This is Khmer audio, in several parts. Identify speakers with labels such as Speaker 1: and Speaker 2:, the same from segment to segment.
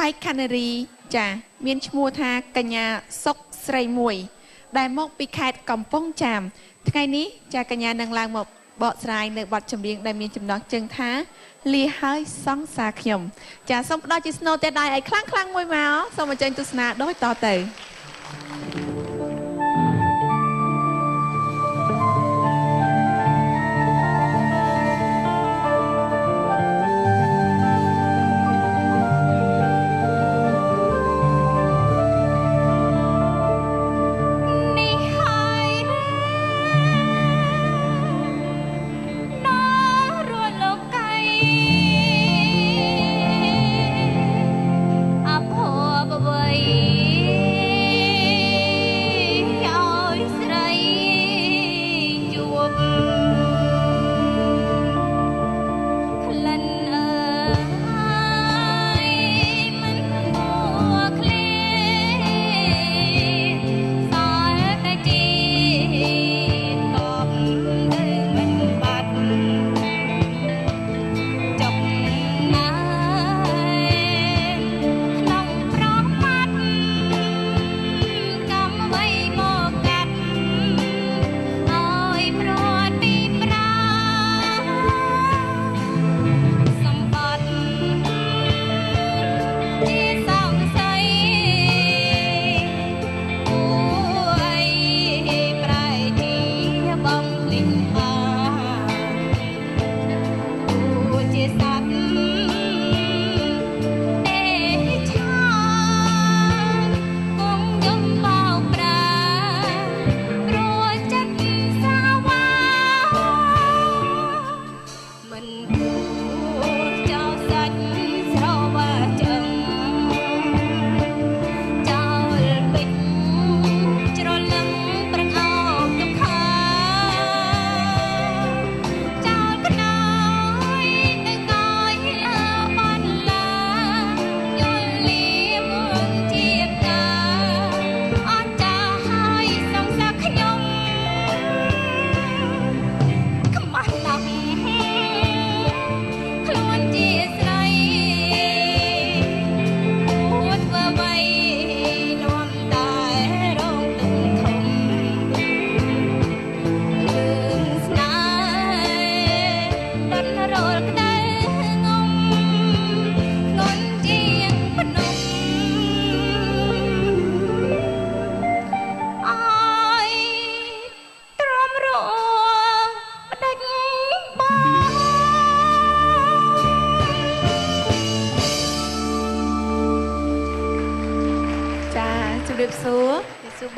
Speaker 1: េក្ខនារីចាមានឈ្មោះថាកញ្ញាសុកស្រីមួយដែលមកពីខេត្តកំពង់ចាមថ្ងៃនេះចាកញ្ញានឹងឡើងមកបកស្រាយនៅបទចម្រៀងដែលមានចំណងជើងថាលាហើយសង្សារខ្ញុំចាសូមផ្ដល់ជាស្នូទេដៃឲ្យខ្លាំងៗមួយមកសូមអញ្ជើញទស្សនាដូចតទៅ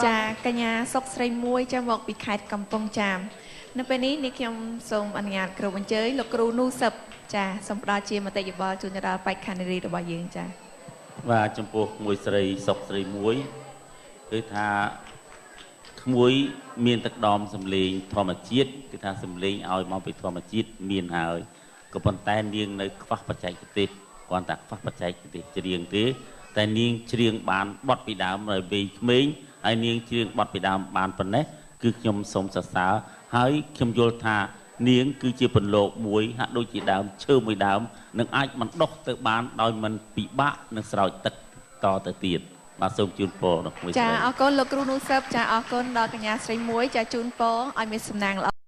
Speaker 1: ចាកញ្ញាសុកស្រីមួយចាមកពីខេត្តកំពង់ចាមនៅពេលនេះនេះខ្ញុំសូមអនុញ្ញាតគោរពអញ្ជើញលោកគ្រូនូសឹបចាសូមផ្ដល់ជាមតិយោបល់ជូនទៅដល់បេក្ខនារីរបស់យើងចា
Speaker 2: បាទចំពោះមួយស្រីសុកស្រីមួយគឺថាក្មួយមានទឹកដមសម្លេងធម្មជាតិគឺថាសម្លេងឲ្យមកពីធម្មជាតិមានហើយក៏ប៉ុន្តែនាងនៅខ្វះបច្ចេកទេសគ្រាន់តែខ្វះបច្ចេកទេសច្រៀងទេតែនាងច្រៀងបានបត់ពីដើមនៅវ័យក្មេងហើយនាងច្រៀងបត់ពីដើមបានប៉ុណ្ណេះគឺខ្ញុំសូមសរសើរហើយខ្ញុំយល់ថានាងគឺជាពន្លកមួយហាក់ដូចជាដើមឈើមួយដើមនឹងអាចបណ្ដុះទៅបានដោយមិនពិបាកនឹងស្រោចទឹកតទៅទៀតបាទសូមជូនពរដល់មួយ
Speaker 1: ចាអរគុណលោកគ្រូនូសឹបចាអរគុណដល់កញ្ញាស្រីមួយចាជូនពរឲ្យមានសំណាងល្អ